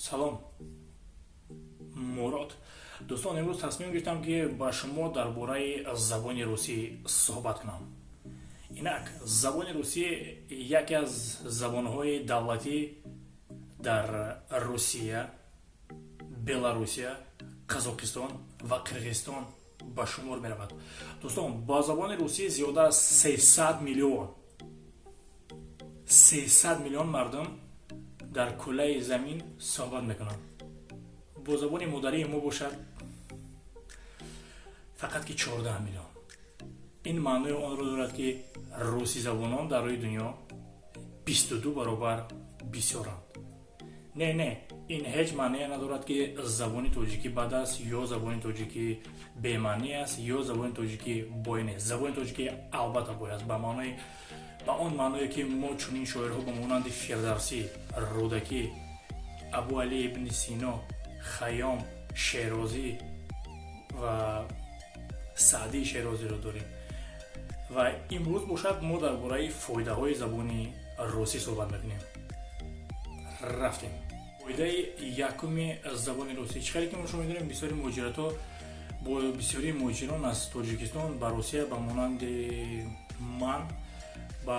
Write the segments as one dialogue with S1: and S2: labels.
S1: Салом, Мурод. Дӯстон, имрӯз тасмим гирифтам, ки ба шумо дар бораи забони русӣ суҳбат кунам. Инак, забони русӣ яке аз забонҳои давлатӣ дар Русия, Беларусия, Қазоқистон ва Қирғизистон ба шумор меравад. Дӯстон, ба забони русӣ зиёда аз 300 миллион, 300 миллион мардум дар куллаи замин суҳбат мекунанд. Бо забони модарии мо бошад, фақат ки 14 миллион. Ин маънои онро дорад, ки русизабонон дар рӯи дунё 22 баробар бисёранд. Не, не, ин ҳеҷ маъние надорад, ки забони тоҷикӣ бад аст ё забони тоҷикӣ бемаънӣ аст ё забони тоҷикӣ бой нест. Забони тоҷикӣ албатта бой аст, ба он маъное, ки мо чунин шоирҳо ба монанди Фирдавсӣ, Рӯдакӣ, Абуалӣ ибни Сино, Хайём, Шерозӣ ва Саъдии Шерозиро дорем. Ва имрӯз бошад, мо дар бораи фоидаҳои забони русӣ суҳбат мекунем. Рафтем. Фоидаи якуми забони русӣ: чӣ хеле ки мо шумо медонем, бисёри муҳоҷиратҳо бо бисёрии муҳоҷирон аз Тоҷикистон ба Русия, ба монанди ман, ба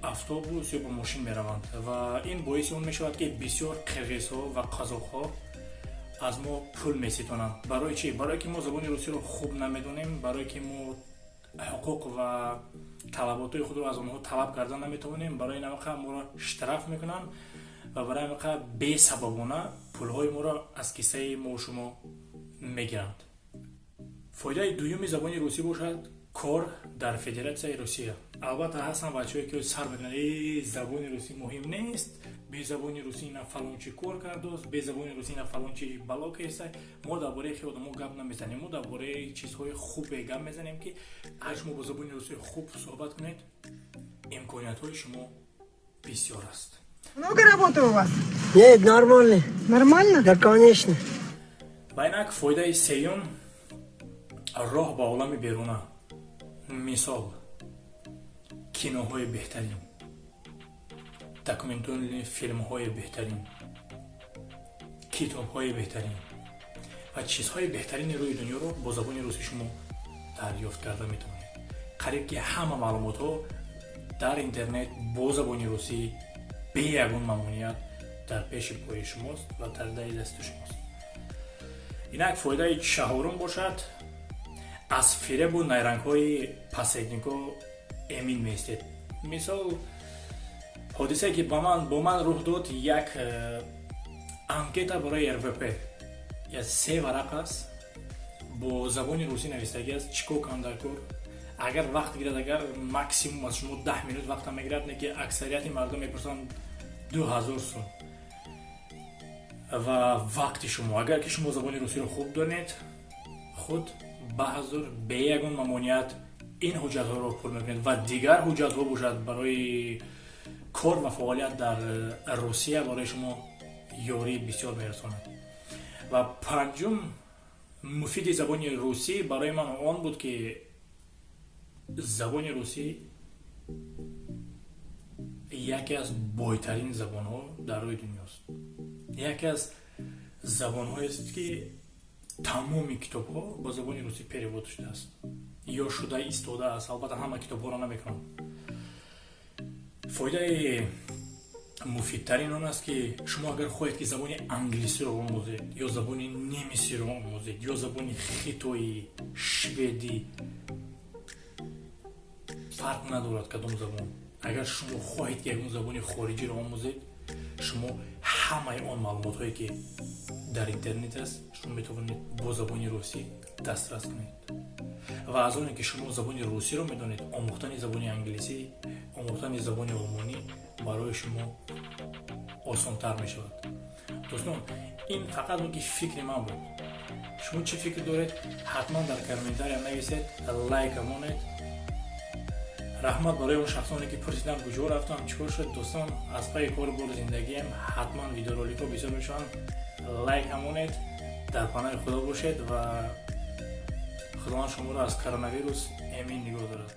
S1: автобус ё ба мошин мераванд ва ин боиси он мешавад, ки бисёр қирғизҳо ва қазоқҳо аз мо пул меситонанд. Барои чӣ? Барое ки мо забони русиро хуб намедонем, барое ки мо ҳуқуқ ва талаботҳои худро аз онҳо талаб кардан наметавонем. Барои ин ҳамақа моро штраф мекунанд ва барои ҳамақа бесабабона пулҳои моро аз киссаи мо шумо мегиранд. Фоидаи дуюми забони русӣ бошад, кор дар Федератсияи Русия. Албатта, ҳастанд бачаҳое, ки сар мекунанд: «Э, забони русӣ муҳим нест, бе забони русӣ на фалончи кор кардааст, бе забони русӣ на фалончи бало кеста». Мо дар бораи хел одамо гап намезанем. Мо дар бораи чизҳои хубе гап мезанем, ки агар шумо бо забони русӣ хуб суҳбат кунед, имкониятҳои шумо бисёр аст.
S2: Много работы у вас?
S3: Нет, нормально.
S2: Нормально?
S3: Да, конечно.
S1: Ва инак, фоидаи сеюм: роҳ ба олами беруна. Мисол, киноҳои беҳтарин, документалии филмҳои беҳтарин, китобҳои беҳтарин ва чизҳои беҳтарини рӯи дунёро бо забони русӣ шумо дарёфт карда метавонед. Қариб ки ҳама маълумотҳо дар интернет бо забони русӣ бе ягон мамоният дар пеши пои шумост ва дар даи дасти шумост. Инак, фоидаи чаҳорум бошад, аз фиребу найрангҳои посредникҳо эмин меистед. Мисол, ҳодисае, ки бо ман рух дод: як анкета барои РВП, я се варақ аст, бо забони русӣ навистагӣ аст. Чӣ кор кунам дар кор? Агар вақт гирад, агар максимум аз шумо 10 минут вақта мегирад, не ки аксарияти мардум мепурсанд 2000 сум ва вақти шумо. Агар ки шумо забони русиро хуб донед, худ ба ҳазур бе ягон мамоният ин ҳуҷҷатҳоро пур мекунед ва дигар ҳуҷҷатҳо бошад, барои кор ва фаъолият дар Русия барои шумо ёрии бисёр мерасонад. Ва панҷум муфиди забони русӣ барои ман он буд, ки забони русӣ яке аз бойтарин забонҳо дар рӯи дунёст, яке аз забонҳоест, ки тамоми китобҳо бо забони русӣ перевод шудааст ё шуда истодааст. Албатта, ҳама китобҳоро намекунам. Фоидаи муфидтарин он аст, ки шумо агар хоҳед, ки забони англисиро омӯзед ё забони немисиро омӯзед ё забони хитоӣ, шведӣ, фарқ надорад кадом забон, агар шумо хоҳед, ки ягон забони хориҷиро омӯзед, шумо ҳамаи он маълумотҳое, ки дар интернет аст, шумо метавонед бо забони русӣ дастрас кунед. Ва аз оне ки шумо забони русиро медонед, омӯхтани забони англисӣ, омӯхтани забони олмонӣ барои шумо осонтар мешавад. Дӯстон, ин фақат ки фикри ман буд. Шумо чӣ фикр доред, ҳатман дар комментария нависед, лайка монед. Раҳмат барои он шахсоне, ки пурсиданд, куҷо рафтам, чӣ кор шуд. Дӯстон, аз пайи кори бори зиндагиам. Ҳатман видеороликҳо бисёр мешаванд. Лайка монед, дар паноҳи Худо бошед ва Худованд шуморо аз коронавирус эмин нигоҳ дорад.